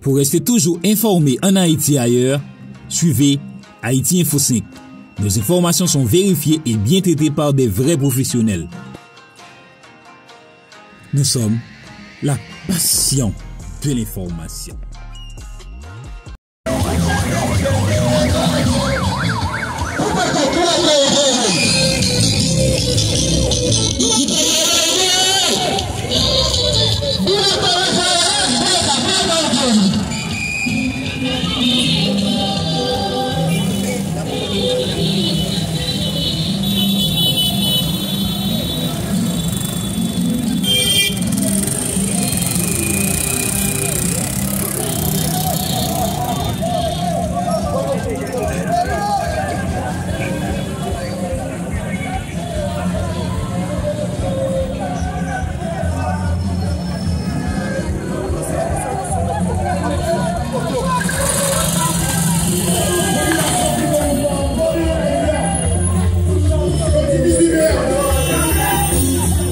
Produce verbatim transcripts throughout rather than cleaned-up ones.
Pour rester toujours informé en Haïti et ailleurs, suivez Haïti Info cinq. Nos informations sont vérifiées et bien traitées par des vrais professionnels. Nous sommes la passion de l'information.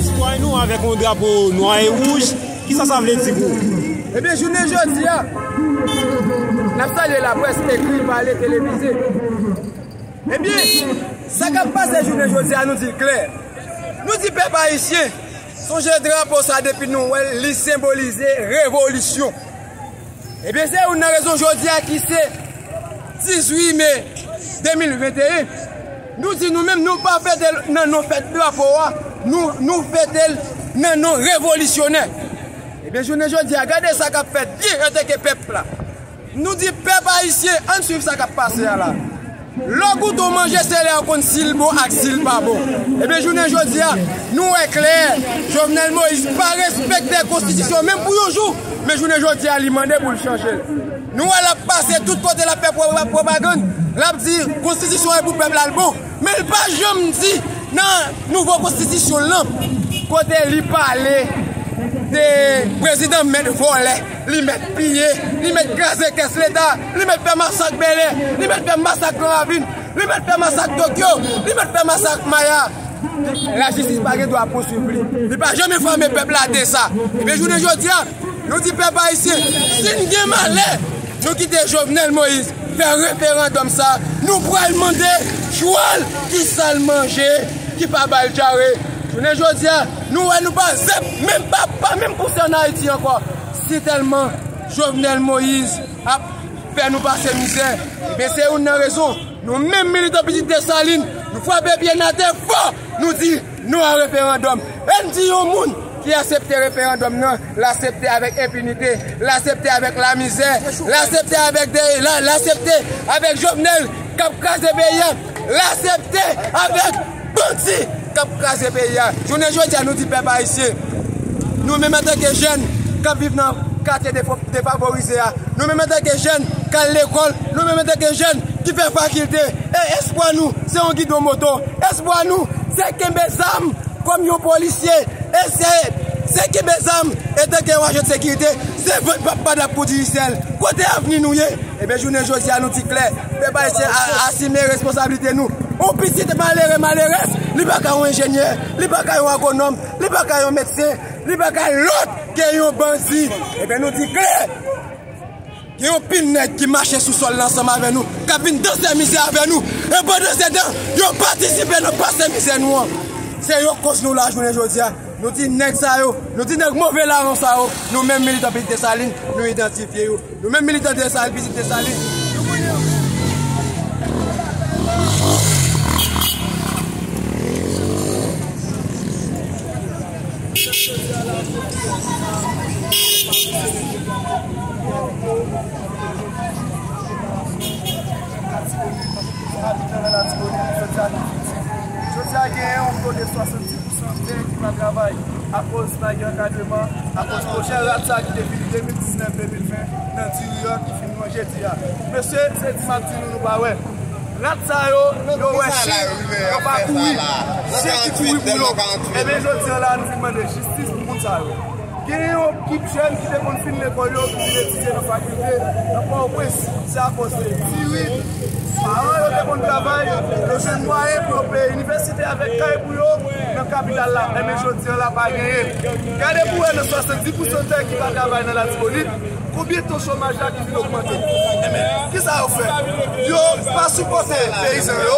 Sitwayen nou avèk yon drapo nwa e wouj, kisa sa vle di pou ou? Ebyen, jounen jodi a, n ap salye laprès, ekri, pale, televize. Ebyen, sa k ap pase jounen jodi a, nou di l klè. Nou di pèp ayisyen, sonje drapo sa depi nou wè l, li senbolize revolisyon. Ebyen, se youn nan rezon jodi a ki se dizuit me de mil venteyen. Nou di nou menm, nou pa fete l nan non fèt drapo a, nou, nou fete l nan non revolisyonè. Ebyen, jounen jodi a, gade sa k ap fèt byen antanke pèp la. Nou di pèp ayisyen, ann swiv sa k ap pase a la. Lè w goute yon manje, se lè w konn si l bon ak si l pa bon. Ebyen, jounen jodi a, nou wè klè, Jovenel Moïse pa respekte konstitisyon menm pou yon jou. Men jounen jodi a, li mande pou l chanje l. Nou wè l ap pase tout kote, l ap fè pwo-, pwopagann. L ap di konstitisyon an pou pèp la, l bon. Men l pa janm di nan nouvo konstitisyon l lan, kote li pale de prezidan mèt vòlè, li mèt piye, li mèt kraze kès Leta, li mèt fè masak Bèlè, li mèt fè masak Gran Ravin, li mèt fè masak Tokyo, li mèt fè masak Maya. Lajistis pa gen dwa pouswiv li. Li pa janm enfòme pèp la de sa. Ebyen, jounen jodi a, nou di pèp ayisyen, si n gen malè, nou kite Jovenel Moïse fè referandòm sa, nou pral mande chwa l, kisa l manje, ki pa ba l dyare. Jounen jodi a, nou wè nou pa zèb, menm pa, pa menm pouse ann Ayiti ankò. Si tèlman Jovenel Moïse ap fè nou pase mizè, ebyen, se youn nan rezon. Nou menm militan Pitit Desalin, nou frape pye n atè fò, nou di non a referandòm. E n di yon moun ki aksepte referandòm nan, l aksepte avèk enpinite, l aksepte avèk lamizè, l aksepte avèk de, l, l aksepte avèk Jovenel k ap kraze peyi a, l aksepte avèk bandi k ap kraze peyi a. Jounen jodi a, nou di pèp ayisyen, nou menm antanke jèn k ap viv nan katye defo-, defavorize a, nou menm antanke jèn k al lekòl, nou menm antanke jèn ki fè fakilte, e espwa nou se yon gidon moto, espwa nou se kenbe zam kòm yon polisye, e se, se kenbe zam antanke yon ajan de sekirite, se vant p ap pa dap kou diri syèl. Kote avni nou ye? Ebyen, jounen jodi a, nou di klè, pèp ayisyen a, asime responsablite nou. Yon pitit malere, malerèz, li pa ka yon enjenyè, li pa ka yon agwonòm, li pa ka yon medsen, li pa ka lòt ke yon bandi. Ebyen, nou di klè, gen yon pil nèg ki mache sou sòl la ansanm avè nou, k ap vin danse mizè avè nou, e pandan se tan, yo patisipe nan pase mizè nou an. Se yo koz nou la jounen jodi a. Nou di nèg sa yo, nou di nèg move lajan sa yo, nou menm militan Pitit Desalin, nou idantifye yo. Nou menm militan Desalin, Pitit Desalin, nou konnen yo. Jodi a, gen yon tò de swasanndis pou san tè ki pa travay akoz pa gen ankadreman, akoz pwojè rat sa ki te fini de mil diznèf, de mil ven nan diri an ki fin manje di a. Mesye, se di m ap di nou, nou pa wè. Rat sa yo, yo wè chen, yo pa kouri. Chen ki kouri pou yo. Ebyen, jodi a la, nou vin mande jistis pou moun sa yo. Gen yon ekip jèn ki te konn fin lekòl yo, ki vin etidye nan fakilte, nan Pòtoprens. Se akoz de diri. Paran yo te konn travay, yo jwenn mwayen pou yo peye inivèsite avèk kay pou yo nan kapital la. Ebyen, jodi a la, pa genyen. Gade pou wè nan swasanndis pou san tè ki pa travay nan Latibonit, Konbyen to chomaj la ki vin ogmante? Kisa yo fè? Yo pa sipòte peyizan yo,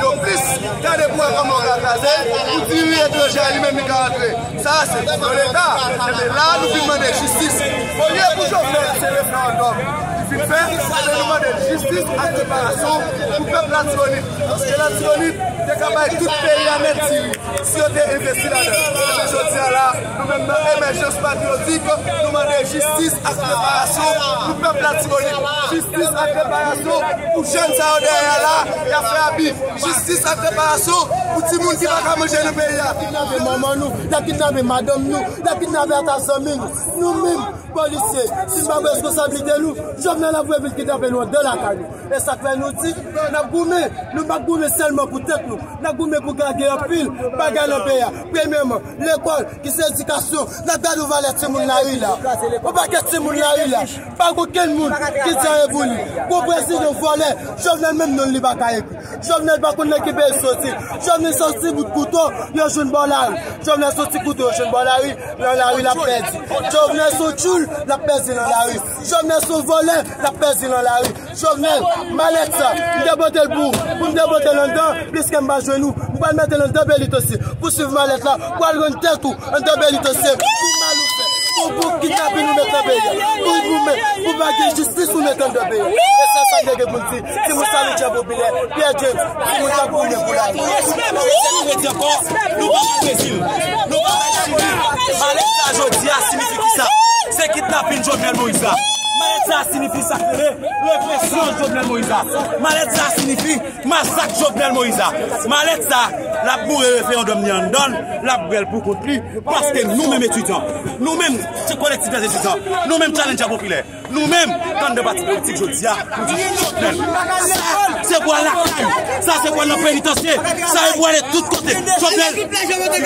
yo plis gade pou wè kòman yo ka kraze, pou diri etranje a li menm li ka rantre. Sa a se yon leta. Ebyen la nou vin mande jistis. Olye pou Jovenel se referandòm li vin fè, ebyen nou mande jistis ak reparasyon pou pèp Latibonit. Paske Latibonit te ka bay tout peyi a nèt diri si yo te envesti ladan l. Ebyen jodi a la, nou menm nan Emèjans Patriyotik, nou mande jistis ak reparasyon pou pèp Latibonit. Jistis ak reparasyon pou jèn sa yo dèyè a la, y ap fè abi. Jistis ak reparasyon pou timoun ki pa ka manje nan peyi a. Dakit nan men manman nou, dakit nan men madanm nou, dakit nan men ata zanmi nou. Nou menm, polisye, si n pa pran responsablite nou, Jovenel ap voye vin kidnape nou anndan lakay nou. E sa k fè nou di, n ap goumen, nou p ap goumen sèlman pou tèt nou. N ap goumen pou gade anpil bagay nan peyi a. Premyèman, lekòl, ki se edikasyon. N ap gade yon valè timoun lari la. Yon pakèt timoun lari la. Pa gen okenn moun ki di anyen pou li. Gon prezidan vòlè, Jovenel menm non l li pa ka ekri. Jovenel pa konn nan ki peyi l soti. Jovenel soti bout kouto, yo jwenn bò lari. Jovenel soti kouto, yo jwenn bò lari, nan lari l ap pèdi. Jovenel se yon tchoul, l ap pèdi nan lari. Jovenel se yon vòlè, l ap pèdi nan lari. Jovenel, malèt sa, m te pote l pou ou, pou m te pote l anndan, pliske m pa jwenn ou, m pral mete l anndan Bèlitosye. Pou swiv malèt la, pou al rann tèt ou anndan Bèlitosye. Pou mal ou fè, pou, pou kidnapin ou met nan peyi a, pou goumen, pou pa gen jistis ou met anndan peyi a. E se sa m te gen pou m di. Timoun Saludyan Popilè, Pierre James, timoun k ap goumen pou lavi. Mwen di ankò, nou pa pral Brezil, nou pa pral Chili. Malèt sa jodi a siyifi kisa? Se kidnapin Jovenel Moïse la. Malèt sa siyifi sa k rele represyon Jovenel Moïse la. Malèt sa siyifi masak Jovenel Moïse la. Malèt sa, l ap boure referandòm li anndan l, l ap bwè l pou kont li, paske nou menm etidyan, nou menm ti kolektif dèzetidyan, nou menm Challenger Popilè, nou menm, anndan pati politik jodi a, nou di Jovenel. Sa, se pou al lakay ou. Sa, se pou al nan penitansye. Sa, se pou ale tout kote. Jovenel,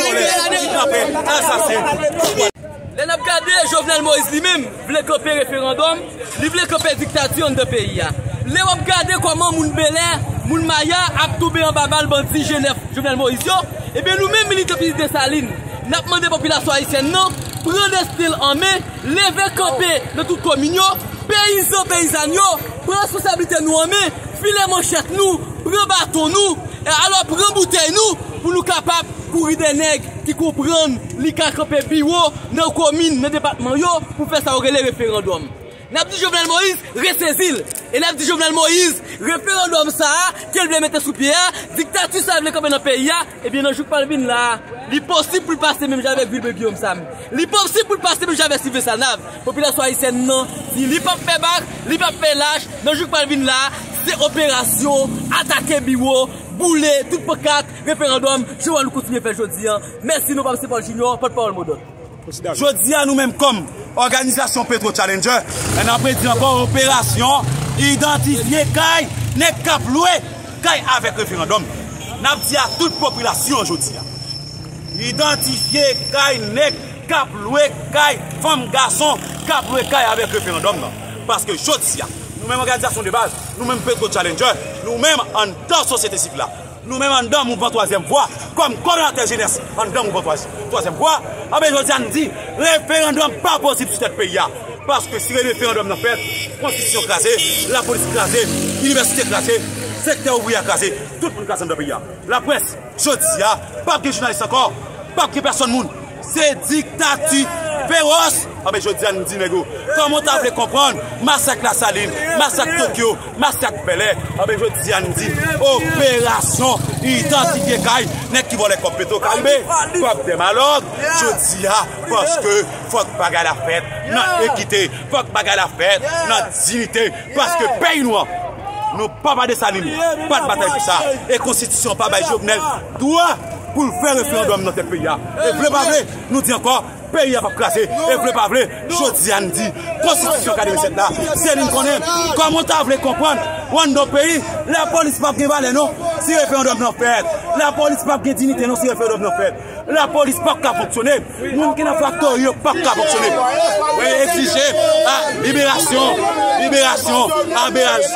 vòlè, kidnapè, asasen. Lè n ap gade, Jovenel Moïse li menm vle kanpe referandòm, li vle kanpe diktati anndan peyi a. Lè w ap gade kòman moun Bèlè, moun Maya ap tonbe anba bal bandi G nèf Jovenel Moïse yo, ebyen nou menm militan Pitit Desalin, n ap mande popilasyon ayisyèn nan pran desten l an men, leve kanpe nan tout komin yo, peyizan, peyizàn yo, pran responsablite nou an men, file manchèt nou, pran baton nou, e alò pran boutèy nou pou nou kapab kouri dèyè nèg ki konprann li ka kanpe biwo nan komin, nan depatman yo pou fè sa yo rele referandòm. N ap di Jovenel Moïse resezi l. E n ap di Jovenel Moïse, referandòm sa a ke l vle mete sou pye a, diktati sa a l vle kanpe nan peyi a, ebyen nan jou k pral vin la a, li posib pou l pase menm jan avèk Vilbert Guillaume Sam. Li posib pou l pase menm jan avèk Sylvain Sanave. Popilasyon ayisyèn nan di li p ap fè bak, li p ap fè lach. Nan jou k pral vin la a, se operasyon, atake biwo, boule tout pankat, referandòm, jan nou kontinye fè jodi a. Mèsi non pa m se Paul Junior, pòtpawòl Modot. Jodi a nou menm kòm òganizasyon Petro Challenger, n ap redi ankò operasyon idantifye kay nèg k ap lwe kay avèk referandòm. N ap di a tout popilasyon an jodi a, idantifye kay nèg k ap lwe kay, fanm, gason k ap lwe kay avèk referandòm nan. Paske jodi a, nou menm òganizasyon de baz, nou menm Petro Challenger, nou menm anndan sosyete sivil la, nou menm anndan mouvman Twazyèm Vwa, kòm kòdonatè jenès anndan mouvman Twa-, Twazyèm Vwa, anben jodi a n di, referandòm pa posib sou tèt peyi a. Paske si referandòm nan fèt, konstitisyon kraze, lapolis kraze, inivèsite kraze, sektè ouvriyè a kraze, tout moun kraze anndan peyi a. Laprès, jodi a, p ap gen jounalis ankò, p ap gen pèsonn moun. Se diktati fewòs. Anben jodi a n di nèg yo, kòman w ta vle konprann masak Lasalin, masak Tokyo, masak Bèlè? Anben jodi a n di operasyon idantifye kay nèg ki vòlè kòb Petro Karibe, kòb Dèmalòk. Jodi a, paske fòk bagay la fèt nan ekite, fòk bagay la fèt nan diyite, paske peyi nou an, nou papa Desalin pa t batay pou sa. E konstitisyon an pa bay Jovenel dwa pou l fè referandòm nan tèt peyi a. E vle pa vle, nou di ankò, peyi a p ap kraze. E vle pa vle, jodi a n di, konstitisyon katrevennsèt la, se li n konnen. Kòman w ta vle konprann, w anndan yon peyi, lapolis p ap gen valè non si referandòm nan fèt. Lapolis p ap gen diyite non si referandòm nan fèt. Lapolis p ap ka fonksyone. Moun ki nan faktori yo p ap ka fonksyone. Mwen egzije, a, liberasyon, liberasyon Abel.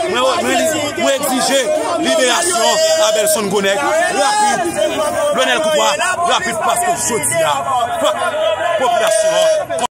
Mwen, mwen, mwen egzije liberasyon Abelson Gwo Nèg rapid, Lionel Coupra rapid, paske jodi a, fòk popilasyon an